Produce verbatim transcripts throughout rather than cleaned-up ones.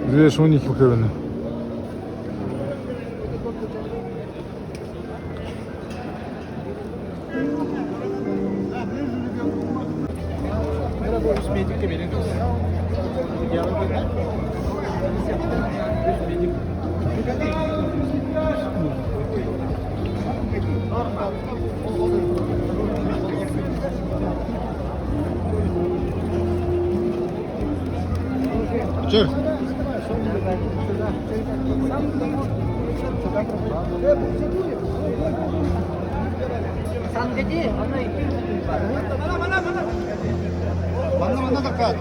Взвешивание хипхевена. Чёрт. Сангиди, мана, мана, такая.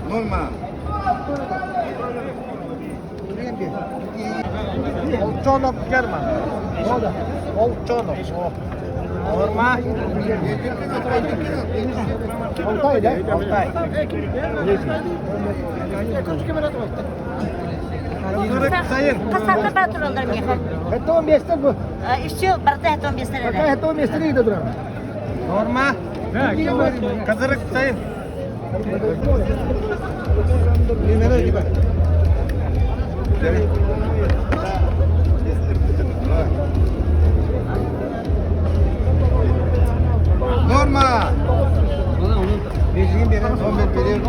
Норма. Олчонов Герман. Олчонов. О. Норма. Алтай, да? Алтай. Саир. Хасаата баатар олдор миэхэ. Хэдэн место бу? Э, ещё барда хэдэн место. Пока хэдэн место иигээд дураа. Норма. Казарык Саир. Норма. Номер берем.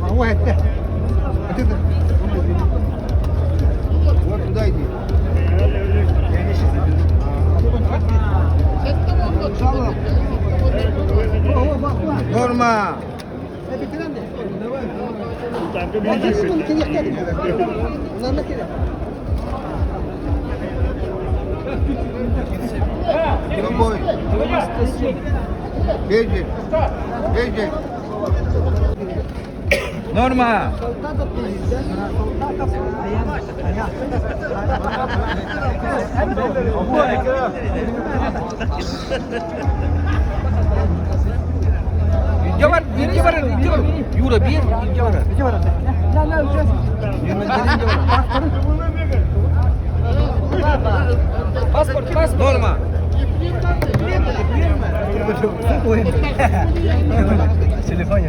А, вот это. Вот это. Вот туда иди. Норма. Любой. Бежит. Бежит. Норма. Иигээд, иигээд, иигээд. Юра, бир, иигээд. Паспорт, паспорт. Норма. Телефон.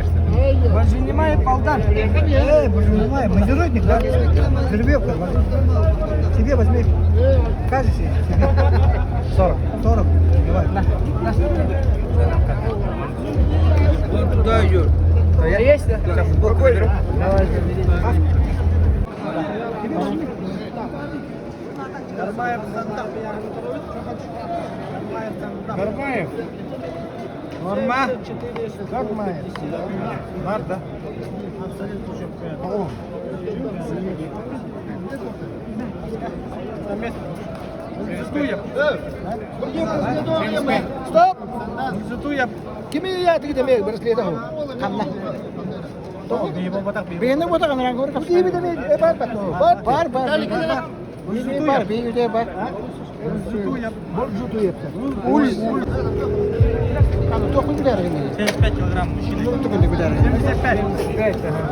Возьмите, Балдан. Э, возьмите, мы дорожник, да? Жеребьёвка. Тебе возьми. Кажется, тебе. Сорок. Сорок. Давай. Вон туда идёт. А я есть, да? Сейчас сбоку заберу. Давай. Давай. Гармаев Сандап. Гармаев Сандап. Гармаев. Норма. Гармаев. Бар, да? О. Стоп! Кимии яадаг даа, браслет аа. Хамна. Бэеэ бутаа, бэеэ. Бэеэ бутаа, нэрэн гүрэ. Бэеэ бутаа, бэеэ. Э, бар, бар. Бар, бар, бар. Бэеэ бар, бэеэ бар. Ой, ой. Там только не ударили. Семьдесят пять килограмм мужчина. Ну, только не ударили. Семьдесят пять. Семьдесят пять, ага.